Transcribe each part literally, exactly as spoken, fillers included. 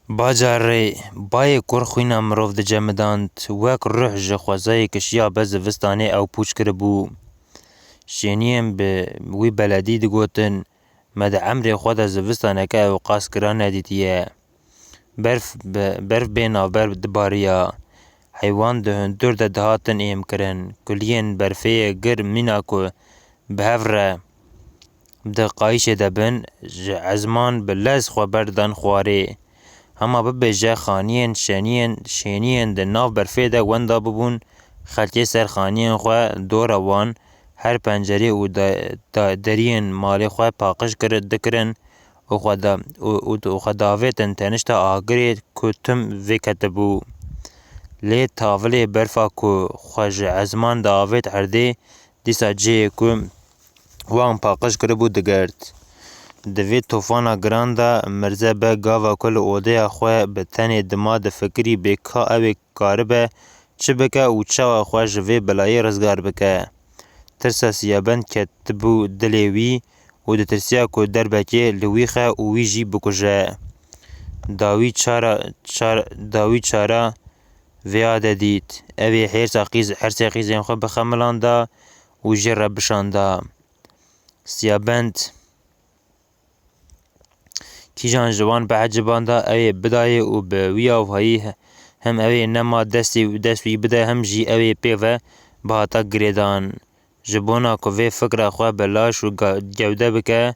Bajarê bayê kur xwîna mirov dicemidand, wek ruh ji xwezayê kişiya be zivistanê ew pûç kiribû. Şêniyên bi wî beledî digotin, me di emrê xwe de zivistaneke ew qas giran nedîtiye. Berf, be-, berf bê navber dibariya. Heywan di hundir de dihatin êmkirin. Kuliyên berfê yê gir mîna ku bi hev re di qayîşê de bin, ji ezman bi lez xwe berdan xwarê. Hema bibêje xaniyên şeniyên, şêniyên di nav berfê de wenda bibûn, xelkê ser xaniyên xwe dora wan, her pencerê û da-, da-, deriyên malê xwe paqij kir-, dikirin û xwe da-, û, û, û xwe davêtin tenişta agirê ku tim vêketibû. Lê tavilê berfa ku xwe ji ezman diavêt erdê, dîsa cihê ku wan paqij kiribû digirt. Di vê tofana giran de Mirze Beg gava ku li odeya xwe bi tenê dima difikirî bê ka ew ê karibe çi bike û çawa xwe ji vê belayê rizgar bike. Tirsa Siyabend ketibû dilê wî û ditirsiya ku derbekê li wî xe û wî jî bikuje. Dawî çara, çar-, dawî çara vêya de dît. Ew ê hêrsa qîz, hersê qîzên xwe bixemilanda û jê re bişanda. Siyabend kîjan ji wan biecibanda, ew ê bidayê û bi wî awayî he-, hem ew ê nema destê, dest wî bide, hem jî ew ê pê ve bihata girêdan. Ji bona ku vê fikra xwe bi laş û ga-, gewde bike,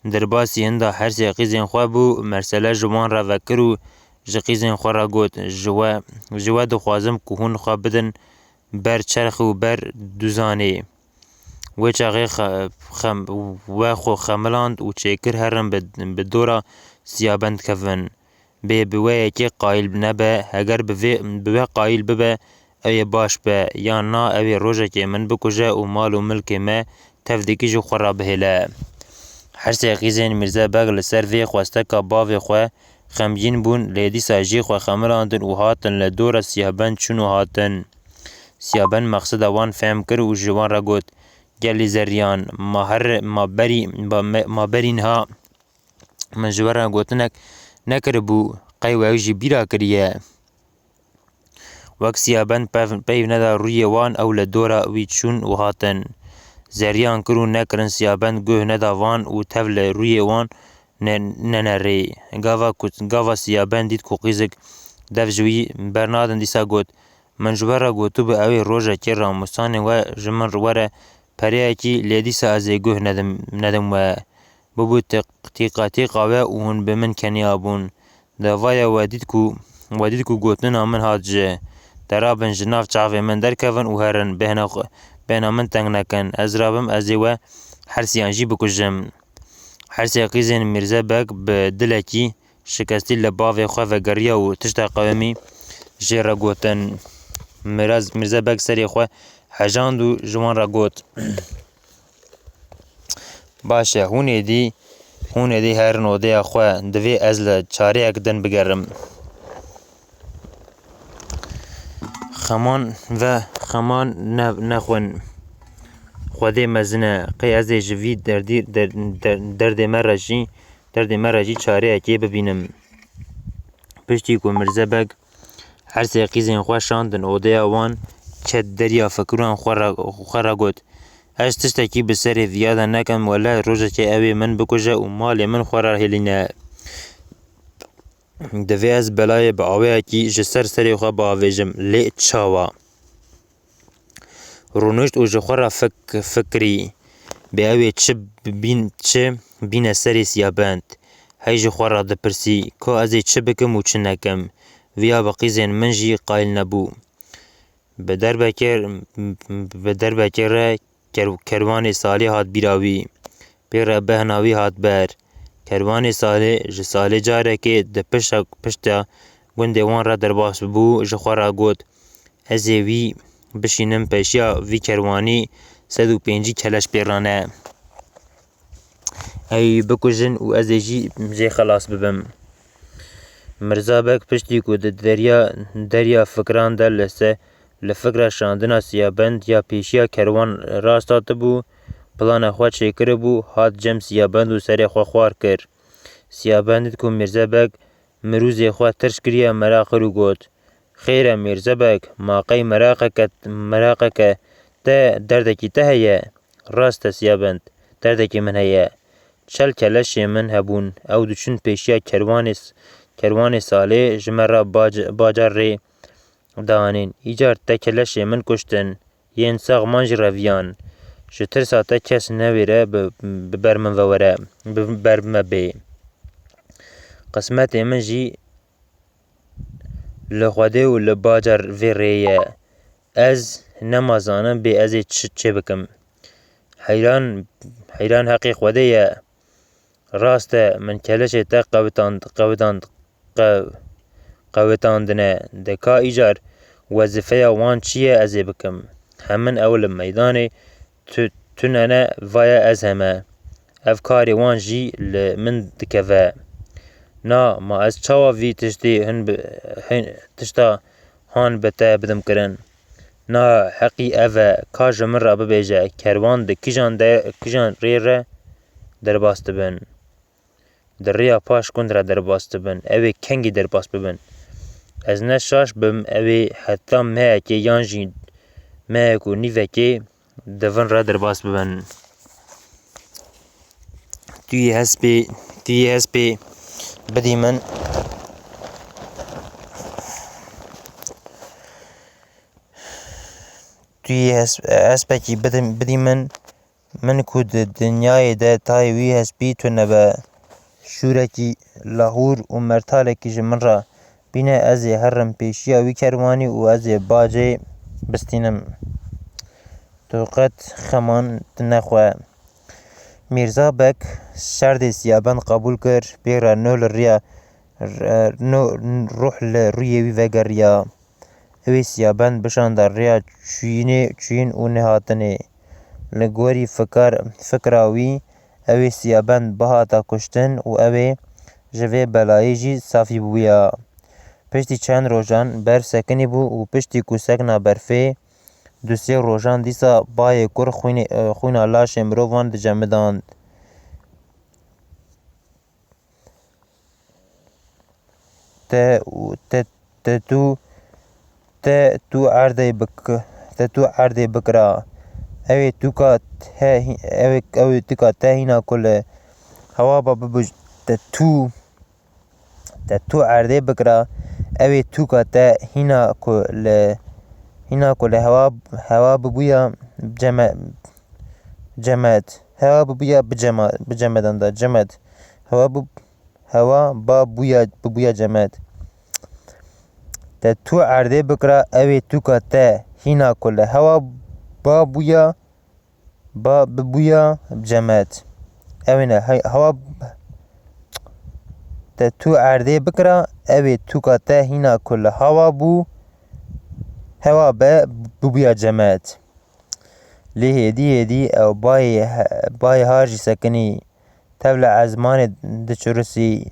derbasî hinda hersê qîzên xwe bû, mesele ji wan re vekir û ji qîzên xwe re got, ji we, ji we dixwazim ku hûn xwe bidin ber çerxê û ber duzanê. Wê çaxê xe-, xem-, we xwe xemiland û çêkir herin bi, bi dora Siyabend kevin. Bê bi we yekê qayîl nebe, heger bi vê, bi we qayîl bibe, ew ê baş be, yan na ew ê rojekê min bikuje û mal û milkê me tevdikî ji xwe re bihêle. Hersê qîzên Mîrze Beg li ser vê xwesteka bavê xwe xemgîn bûn, lê dîsa jî xwe xemilandin û hatin li dora Siyabend çûn û hatin. Siyabend mexseda wan fehm kir û ji wan re got, Gelî Zeriyan, ma her, ma berî, ma me-, ma berî niha min ji we re gotinek nekiribû, qey we ew jî bîra kiriye? Wek Siyabend pev-, peyv neda rûyê wan, ew li dora wî çûn û hatin. Zeriyan kir û nekirin Siyabend guh neda van û tev li rûyê wan ne-, nenerê. Gava ku, gava Siyabend dît ku qîzik dev ji wî bernadin, dîsa got, Min ji we re gotibû, ew ê rojekê ramustanê we ji min were pereyekî, lê dîsa ez ê guh nedim, nedim we. Bibû tîq-, tîqa tîqa we û hûn bi min keniyabûn. Devaya we dît ku, we dît ku gotina min hat ji. De rabin ji nav çavê min derkevin û herin, bêhna xwe, bêhna min teng nekin. Ez rabim, ez ê we hersiyan jî bikujim. Hersê qîzên Mîrze Beg bi dilekî şikestî li bavê xwe vegeriya û tişta qewimî jê re gotin. Miraz, Mîrze Beg serê xwe hejand û ji wan re got, Baş e, hûn êdî, hûn êdî herin odeya xwe, divê ez li çareyek din bigerim. Xeman ve xeman ne-, nexwin. Xwedê mezin e. Qey ez ê ji vî derdî, der-, der-, derdê me re jî, derdê me re jî çareyekê bibînim. Piştî ku Mirze Beg hersê qîzên xwe şandin odeya wan, çet derya fikiran xwe re, xwe re got, Ez tiştekî bi serê viya de nekim, wele rojekê ew ê min bikuje û malê min xwe re hêlîne. Divê ez belayê bi awayekî ji ser serê xwe biavêjim, lê çawa? Rûnişt û ji xwe re fik-, fikirî, bê ew ê çi bîn-, çi bîne serê Siyabend. Hey ji xwe re dipirsî, ka ez ê çi bikim û çi nekim? Viya bi qîzên min jî qayîl nebû. Bi derbekê, bi derbekê re ker-, kerwanê Salê hat bîra wî. Pê re behna wî hat ber. Kerwanê Salê ji Salê carekê di pişta, pişta gundê wan re derbas bû, ji xwe re got, Ez ê wî bişînim pêşiya vî kerwanî sed û pêncî keleş pê re ne. Ew ê bikujin û ez ê jî jê xelas bibim. Mirza Beg piştî ku di derya, derya fikran de li se-, li fikra şandina Siyabend ya pêşiya kerwan rast hatibû, plana xwe çêkiribû, hat cem Siyabend û serê xwe xwar kir. Siyabend dît ku Mirza Beg mirûzê xwe tirş kiriye meraqir û got, "Xêr e Mîrze Beg, ma qey meraqeke, meraqeke te derdekî te heye?" "Rast e Siyabend, derdekî min heye. Çel keleşê min hebûn, ew diçûn pêşiya kerwanê s-, kerwanê Salê ji me re bac-, bacar rê dianîn. Îcar te keleşê min kuştin, yên saxman jî reviyan. Ji tirsa te kes newêre bi, bi ber min ve were, bi ber me bê. Qismetê min jî li Xwedê û li bacar vê rê ye. Ez nema zanim bê ez ê çi çê bikim. Heyran, heyran heqê Xwedê ye. Rast e, min keleşê te qewitand, qewitand, qe-, qewitandine. De ka îcar wezîfeya wan çi ye ez ê bikim? Hemin ew li meydanê tu-, tune ne, vaye ez heme. Ev karê wan jî li min dikeve. Na, ma ez çawa vî tiştê hin bi, hin, tişta han bi te bidim kirin? Na, heqî ev e, ka ji min re bibêje, kerwan di kîjan de, kîjan rê re derbas dibin? Di rêya paş gund re derbas dibin, ew ê kengî derbas bibin? Ez ne şaş bim, ew ê heta mehekê yan jî mehek û nîvekê di vin re derbas bibin. Tu yê hespê, tu yê hespê bidî min. Tu yê hes-, hespekî bidî, bidî min. Min ku di dinyayê de tayê wî hespî tune be, şûrekî lahûr û mertalekî ji min re bîne, ez ê herim pêşiya wî kerwanî û ez ê bacê bistînim. Tu qet xeman tu nexwe. Mîrza Beg şerdê Siyabend qebûl kir, pê re no li riya, r-, no, ruh li rûyê wî vegeriya. Ew ê Siyabend bişanda rêya çûyînê, çûyîn û nehatinê. Li gorî fikar, fikra wî, ew ê Siyabend bihata kuştin û ew ê ji vê belayê jî safî bûya. Piştî çend rojan berf sekinî bû û piştî ku sekna berfê du sê rojan dîsa bayê kur xwînê, xwîna laşê mirovan dicemidand. Te û te, te tu, te tu erdê bik-, te tu erdê bikira. Ew ê tûka te hî-, ew ê, ew ê tûka te hîna ku li hewa ba bibuj-, te tu, te tu erdê bikira. Ew ê tûka te hîna ku li, hîna ku li hewa, hewa bibûya ceme-, cemed. Hewa bibûya bicema-, bicemedanda, cemed. Hewa bib-, Hewa ba bûya, bibûya cemed. Te tu erdê bikira, ew ê tûka te hîna ku li hewa ba bûya, ba bibûya cemed. Ew ê ne, he-, hewa, te tu erdê bikira, ew ê tûka te hîna ku li hewa bû, hewa be bibûya cemed. Lê hêdî hêdî ew bayê he-, bayê har jî sekinî. Tevle ezmanê diçirisî,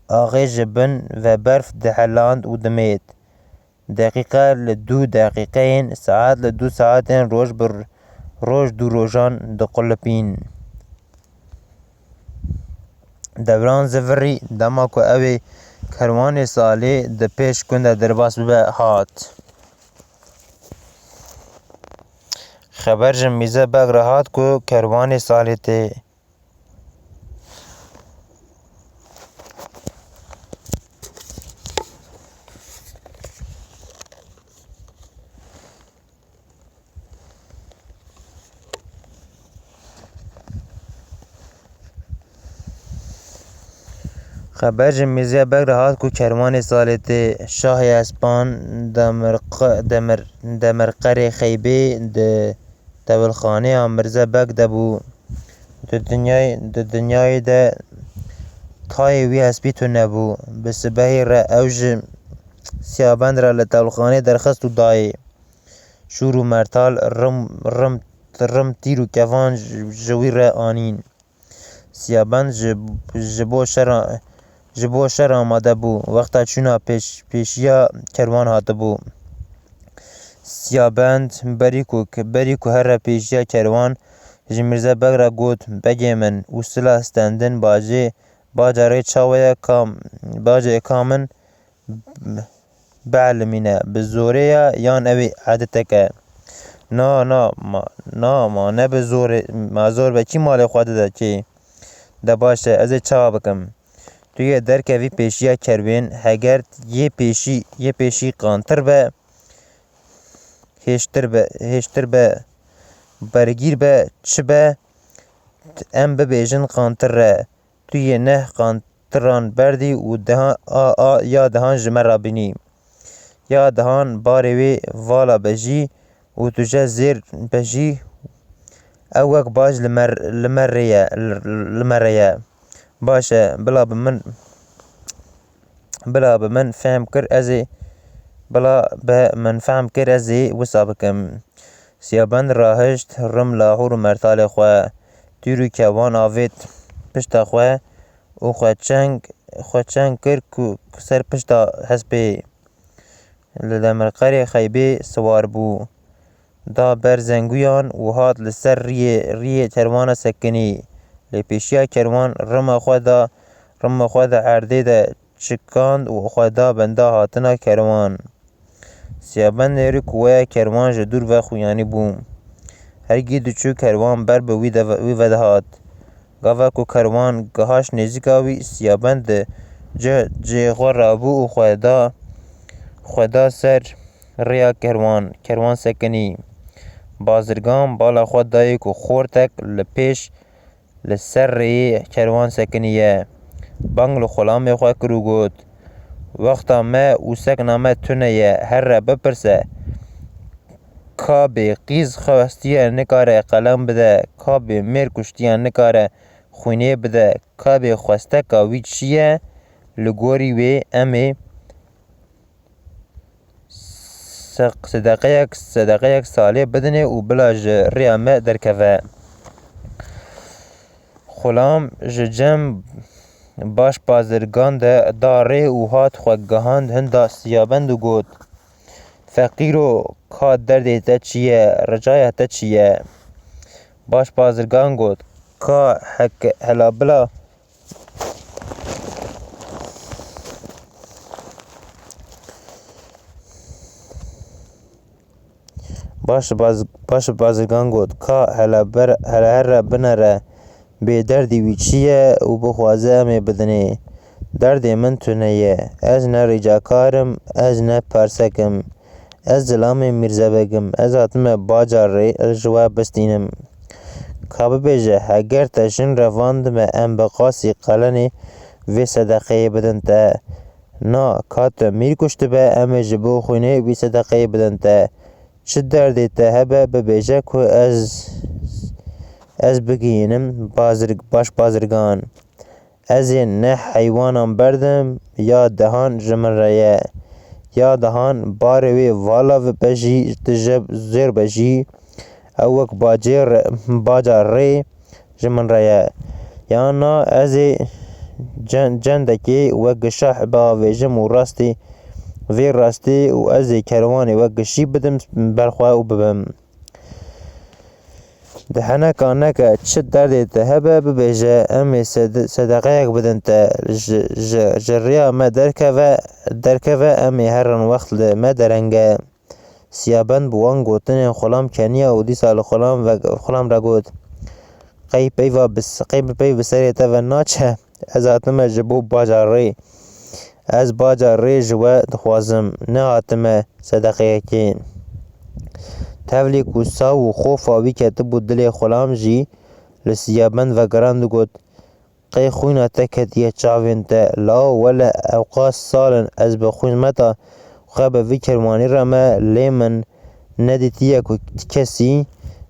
axê ji bin ve berf diheland û dimêt. Deqîqe li du deqîqeyên, saet li du saetên, roj bi r-, roj du rojan diqulipîn. Devran zivirî, dema ku ew ê kerwanê Salê di pêş gund de derbas bibe, hat. Xeber ji Mîze Beg re hat ku kerwanê Salê tê. Xeber ji Mîrziya Beg re hat ku kerwanê Salê tê. Şahê Espan, Demirq-, Demir-, Demirqerê Xeybê di tewilxaneya Mirze Beg de bû. Di dinyayê, di dinyayê de tayê wî hespî tune bû. Bi sibehê re ew ji Siyabend re li tewlxanê derxist û dayê. Şûr û mertal, rim, rim, rim tîr û kevan ji, ji wî re anîn. Siyabend ji, ji bo şer a-, ji bo şer amade bû. Wexta çûna pêş-, pêşiya kerwan hatibû. Siyabend berî ku, berî ku here pêşiya kerwan, ji Mîrze Beg re got, "Begê min, û sila stendin bacê Bacarê çawa ye ka, bacê ka min bielmîne, bi zorê ye yan ew ê edetek e? Na, na, ma, na, ma ne bi zorê, ma zor be kî malê xwe dide kê? De baş e, ez ê çawa bikim? Tu yê derkevî pêşiya kerwên, heger yê pêşî, yê pêşî qantir be, hêştir be, hêştir be, bergîr be, çi be, em bibêjin qantir e. Tu yê neh qantiran berdî û deha, a, a, ya dehan ji me re bînî. Ya dehan barê wê vala bejî û tu je zêr bejî, ew wek baş li me, li me rê ye, li, li me re ye. Baş e, bila bi min, bila bi min fehm kir ez ê, bila bi min fehm kir ez ê wisa bikim. Siyabend rahişt rim lahûr û mertalê xwe, tîr û kewan avêt pişta xwe û xwe çeng, xwe çeng kir ku, ku ser pişta hespê li demirqerê Xeybê siwar bû. Da ber zenguyan û hat li ser riyê, riyê kerwana sekinî. Lê pêşiya kerwan rima xwe da, rima xwe da erdê de çikand û xwe da benda hatina kerwan. Siyabendê rû ku weya kerwan ji dûr ve xuyanî bû. Hergî diçû kerwan ber bi wî de ve, wî ve dihat. Gava ku kerwan gihaşt nêzîka wî, Siyabend di cih, cihê xwe rabû û xwe da, xwe da ser rêya kerwan, kerwan sekinî. Bazirgan bala xwe dayê ku xortek li pêş li ser rêyê kerwan sekiniye. Bang li xulamê xwe kir û got, Wexta me û sekna me tune ye, here bipirse, ka bê qîz xwestiye nikare qelem bide, ka bê mêr kuştiye nikare xwînê bide, ka bê xwesteka wî çi ye, li gorî wê em ê se-, sedeqeyek, sedeqeyek salê bidinê û bila ji rêya me derkeve. Xulam ji cem baş bazirgan de da rê û hat xwe gihand hinda Siyabend û got, Feqîro, ka derdê te çi ye, ricaya te çi ye? Baş bazirgan got, Ka heke helabila Baş baz-, baş bazirgan got, Ka hele ber, hele here binere bê derdî wî çi ye û bixwaze em ê bidinê. Derdê min tune ye. Ez ne rîcakar im, ez ne persek im. Ez zilamê Mîrze Beg im. Ez hatime baca rê ji we bistînim. Ka bibêje, heger te jin revandime em bi qasî qelenê vê sedeqeyê bidin te. Na, ka tu mîr kuştibe, em ê ji bo xwînê wî sedeqeyê bidin te. Çi derdê te hebe, bibêje ku ez, ez bigihînim bazir-, baş bazirgan. Ez ê ne heywanan berdim, ya dehan ji min re ye. Ya dehan barê wê vala vibejî, tu je zêr bejî, ew wek bacê re, baca rê ji min re ye. Yan na ez ê cen-, cendekê wek gişah biavêjim û rastî vê rastî û ez ê kerwanê wek gişî bidim ber xwe û bibim. Di heneka neke çi derdê te hebe bibêje, em ê sed-, sedeqeyek bidin te, ji, ji, ji riya me derkeve, derkeve em ê herin wext li me derenge. Siyabend bi wan gotinên xulam keniya û dîsa li xulam ve, xulam re got, Qey peyva bi s-, qey bi peyv bi serê te ve naçe? Ez hatime ji bo baca rê. Ez baca rê ji we dixwazim. Nehatime sedeqeyekê. Tevlî ku saw û xofa wî ketibû dilê xulam jî li Siyabend ve giran digot, Qey xwîna te ketiye çavên te, lawo wele ewqas sal in ez bi xizmeta xwe bi vî kerwanî re me, lê min nedîtiye ku ti kesî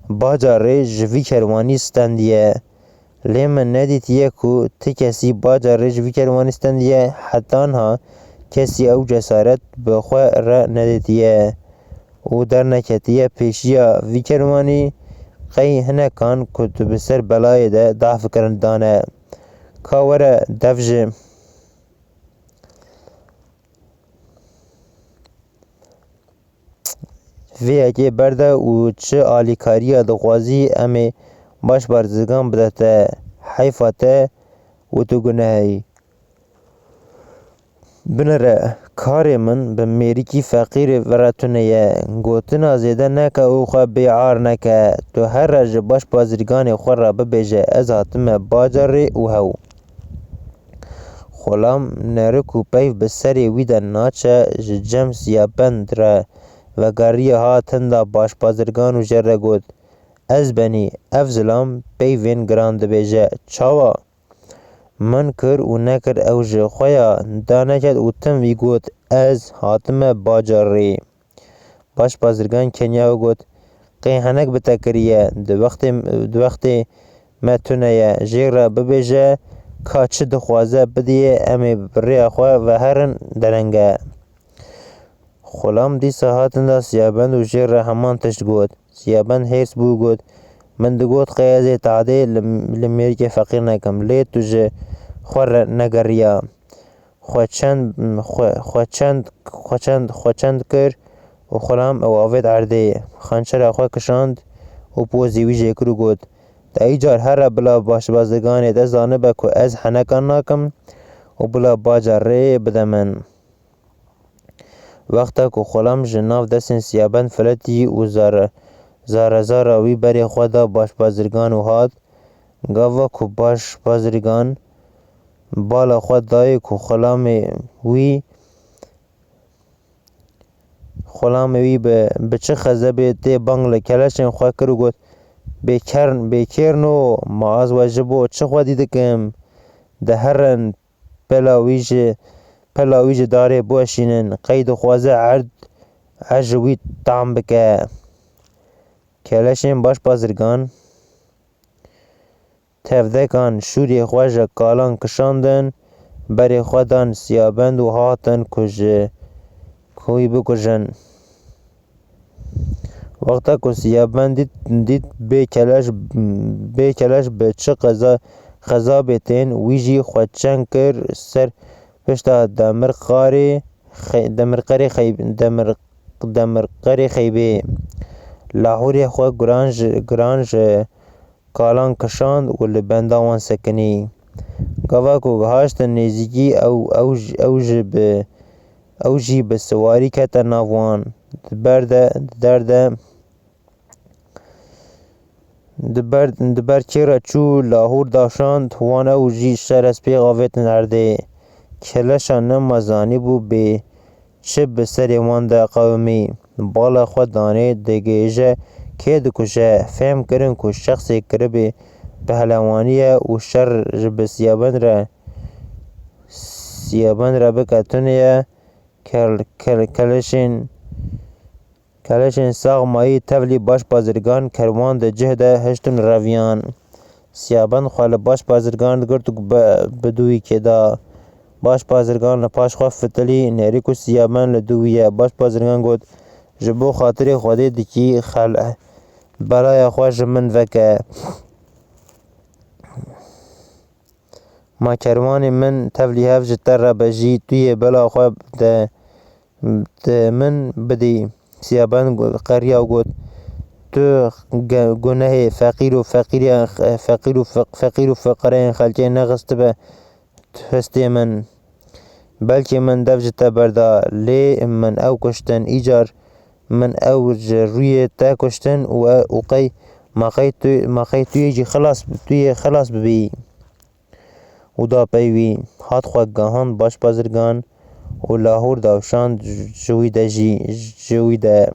baca rê ji vî kerwanî stendiye. Lê min nedîtiye ku ti kesî baca rê ji vî kerwanî stendiye, heta niha kesî ew cesaret bi xwe re nedîtiye û derneketiye pêşiya vî kerwanî, qey hinekan ku tu bi ser belayê de dahfikirin dane. Ka were dev ji vê yekê berde û çi alîkariya dixwazî em ê baş bazirgan bide te. Heyfa te û tu guneheyî. Binêre, karê min bi mêrikî feqîrê ve re tune ye. Gotina zêde neke û xwe bêar neke. Tu here ji başbazirganê xwe re bibêje, ez hatime bajarê û hew. Xulam nerik û peyv bi serê wî de naçe, ji cem Siyabend re vegeriya hat hinda başbazirgan û jê re got, Ez benî, ev zilam peyvên giran dibêje. Çawa? Min kir û nekir ew ji xwe ya daneket û tim wî got, Ez hatime bajarê. Başbazirgan keniya û got, Qey henek bi te kiriye, di wextê, di wextê me tune ye, jê re bibêje, ka çi dixwaze bidiyê, em ê bi rêya xwe ve herin derenge. Xulam dîsa hatin da Siyabend û jê re heman tişt got. Siyabend hêrs bû got, Min digot qey ez ê tadê li, li mêrikê feqîr nekim, lê tu ji xwe re negeriya. Xwe çend, xwe, xwe çend, xwe çend, xwe çend kir û xulam ew avêt erdê. Xençera xwe kişand û pozî wî jê kir û got, De îcar here bila başbazirganê te zanibe ku ez henekan nakim û bila bajarê bide min. Wexta ku xulam ji nav destên Siyabend filetî û zare, zare zara wî berê xwe da başbazirgan û hat, gava ku başbazirgan bala xwe dayê ku xulamê wî, xulamê wî bi, bi çi xezebê tê bang li keleşên xwe kir û got, Bêkern, bêkêrno, ma ez we ji bo çi xwedî dikim? De herin, pela wî ji, pela wî ji darê biweşînin, qey dixwaze erd, erd ji wî tam bike. Keleşên başbazirgan tevdekan şûrê xwe ji kalan kişandin, berê xwe dan Siyabend û hatin ku ji, ku wî bikujin. Wexta ku Siyabend dît, dît bê keleş, bê keleş bi çi qeza, xezabê tên, wî jî xwe çeng kir ser pişta demirqarê xey-, demirqerê xey-, demir-, demirqerê xeybê. Lahûrê xwe giran ji, giran ji kalan kişand û li benda wan sekinî. Gava ku gihaştin nêzîkî ew, ew, ew ji bi, ew jî bi siwarî kete nav wan. Di ber de, di der de, di ber, di ber kê re çû, lahûr daşand, wan ew jî ser hespê avêtin erdê. Keleşa nema zanîbû bê çi bi serê wan de qewimî. Bala xwe danê, digihêje, kê dikuje. Fêm kirin ku şexsê kiribê pehlewanî ye û şer ji bi Siyabend re, Siyabend re bike tune ye. Kel-, kel-, keleşên, keleşên sax mayî tevlî başbazirgan kerwan di cih de hiştin reviyan. Siyabend xwe li başbazirgan digirt û bi, bi dûyî kê da. Başbazirgan li paş xwe fitilî, nêrî ku Siyabend li dû wî ye. Başbazirgan got, Ji bo xatirê Xwedê dikî xel-, belaya xwe ji min veke. Ma kerwanê min tevlî hev ji te re be jî, tu yê bela xwe de, de min bidî. Siyabend gu-, qeriya û got, Tu ge-, gunehê feqîr û feqîriya, feqîr û fe-, feqîr û feqireyên xelkê nexistibe hestê min. Belkî min dev ji te berda, lê min ew kuştin. Îcar min ew ji rûyê te kuştin û e-, û qey, ma qey tu, ma qey tu yê jî xilas, tu yê xilas bibî. Û da pey wî, hat xwe gahand başbazirgan û lahûr davşand ji wî de jî, ji wî de.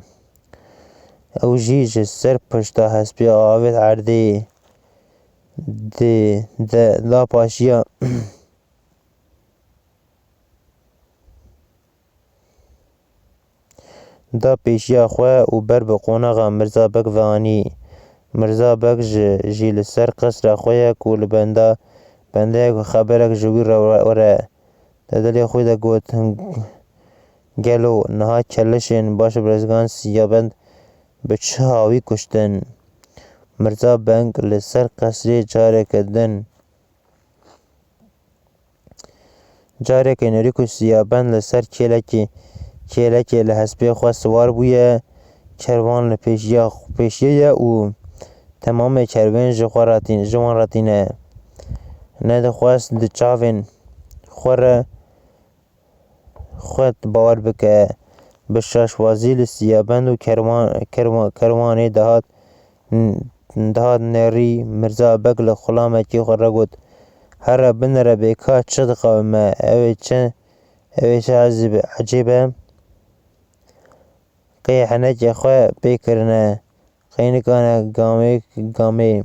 Ew jî ji ser pişta hespê avêt erdê. Di, de, da paşiya da pêşiya xwe û ber bi qonaxa Mirza Beg ve anî. Mirza Beg ji, jî li ser qesra xwe ye ku li benda, bendeyek xeberek ji wî re were. Di dilê xwe de got, Gelo niha kelişên başbazirgan Siyabend bi çi hawî kuştin? Mirza Beg li ser qesrê careke din Careke nêrî ku Siyabend li ser kêlekê, kêlekê li hespê xwe siwar bûye, kerwan li pêşiya, pêşiyê ye û temamê kerwên ji xwe re tîn-, ji wan re tîne. Nedixwest di çavên xwe re xwe bawer bike. Bi şaşwazî li Siyabend û kerwan-, kerwa-, kerwanê dihat, dihat nerî. Mirza Beg li xulamekî xwe re got, "Here binere bê ka çi diqewime? Ew ê çi, ew ê çi ezî be, ecêb e? Qey henekê xwe pê kirine, qey nikane gamê, gamê,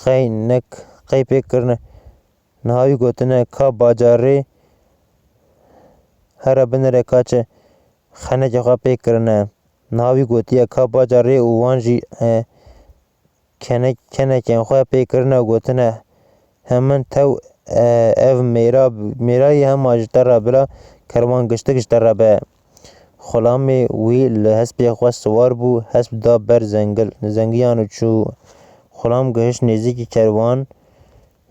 qey nek, qey pê kirine." Niha wî gotine ka bajarê, here binire ka çi henekê xwe pê kirine. Niha wî gotiye ka bajarê û wan jî, e, kenek-, kenekên xwe pê kirine û gotine, "Hemin tew, e, ev mêra, mêra ye, hema ji te re bila kerwan giştik ji te re be." Xulamê wî li hespê xwe siwar bû, hesp da ber zengil, zengiyan û çû. Xulam gihişt nêzîkî kerwan,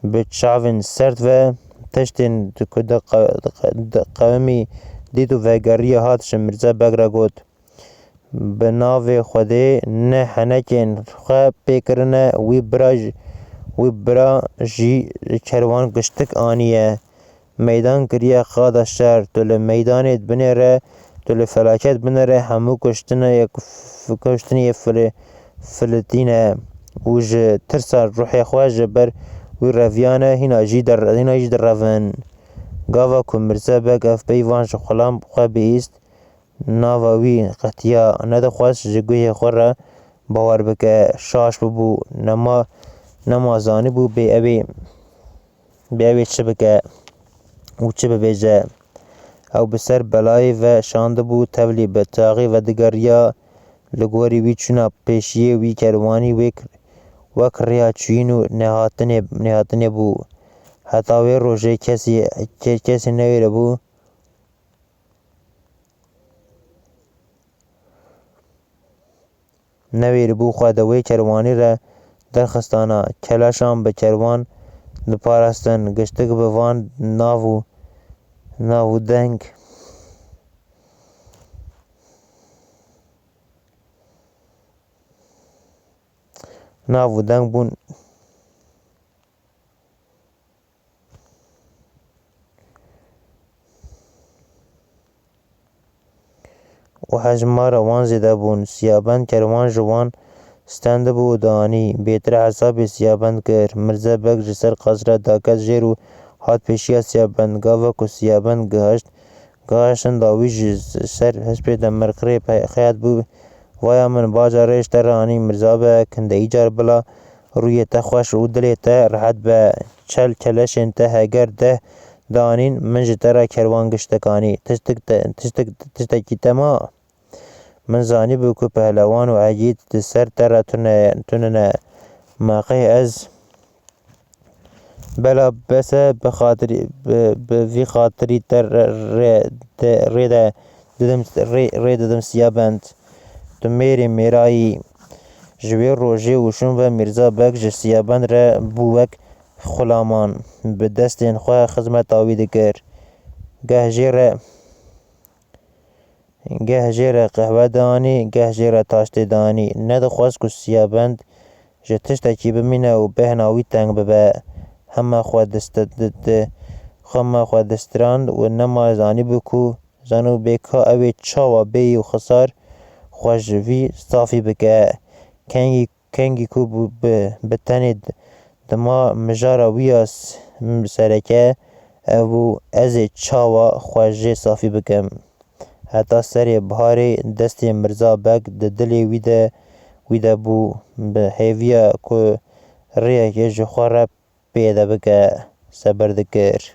bi çavên serd ve tiştên ku diqe-, diqe-, diqewimî dît û vegeriya hat ji Mirze Beg re got, "Bi navê Xwedê ne henekên xwe pê kirine, wî bira j-, wî bira jî kerwan giştik aniye. Meydan kiriye qada şer, tu li meydanê binêre, tu li felaket binêre, hemû kuştinê yek f-, kuştinê yê fili-, filitîne û ji tirsa ruhê xwe ji ber wî reviyane, hîna jî der-, hîna jî direvin." Gava ku Mirze Beg ev peyvan ji xulam xwe bihîst, nava wî qetiya, nedixwest ji guhê xwe re bawer bike, şaş bibû, nema, nema zanibû bê ew ê, bê ew ê çi bike û çi bibêje. Ew bi ser belayê ve şandibû, tevlî bi taxê ve digeriya, li gorî wî çûna pêşiyê wî kerwanî wek, wek rêya çûyîn û nehatinê, nehatinê bû. Heta wê rojê kesî, ke-, kesî newêribû. Newêribû xwe di wê kerwanî re derxistana. Keleşan bi kerwan diparastin, giştik bi van nav û, nav û deng, nav û deng bûn. Û hejmara wan zêde bûn. Siyabend kerwan ji wan stendibû û dianî. Bêtir hesabê Siyabend kir. Mirze Beg ji ser qasra daket jêr û hat pêşiya Siyabend. Gava ku Siyabend gihaşt, gihaştin da wî ji ser hespê de mirqirê pe-, xeyat bû. "Vaya min, bajarê ji te re anî Mirza Beg, hinde îcar bila rûyê te xweş û dilê te rehet be. Çel keleşên te heger deh danîn, min ji te re kerwan giştek anî. Tiştik te, tiştik, tiştekî te ma? Min zanîbû ku pehlewan û egît di ser te re tune, tunine. Ma qey ez bela bes e bi xatirî, bi, bi vî xatirî te re, rê, te, rê de didim, rê, rê didim Siyabend. Tu mêrê mêrayî." Ji wê rojê û şûn ve Mîrza Beg ji Siyabend re bû wek xulaman. Bi destên xwe xizmeta wî dikir. Geh jê re, geh jê re qehwe dianî, geh jê re taştê dianî. Nedixwest ku Siyabend ji tiştekî bimîne û bêhna wî teng bibe. Hema xwe dist-, di-, di-, hema xwe distirand û nema zanîbû ku, zanîbû bê ka ew ê çawa bêyî û xisar xwe ji vî safî bike. Kengî, kengî ku bi, bi, bi tenê d-, dima mijara wî ya s-, sereke ev bû, ez ê çawa xwe jê safî bikim. Heta serê biharê destê Mirza Beg di dilê wî de, wî de bû, bi hêviya ku rêyekê ji xwe re pêde bike, sebir dikir.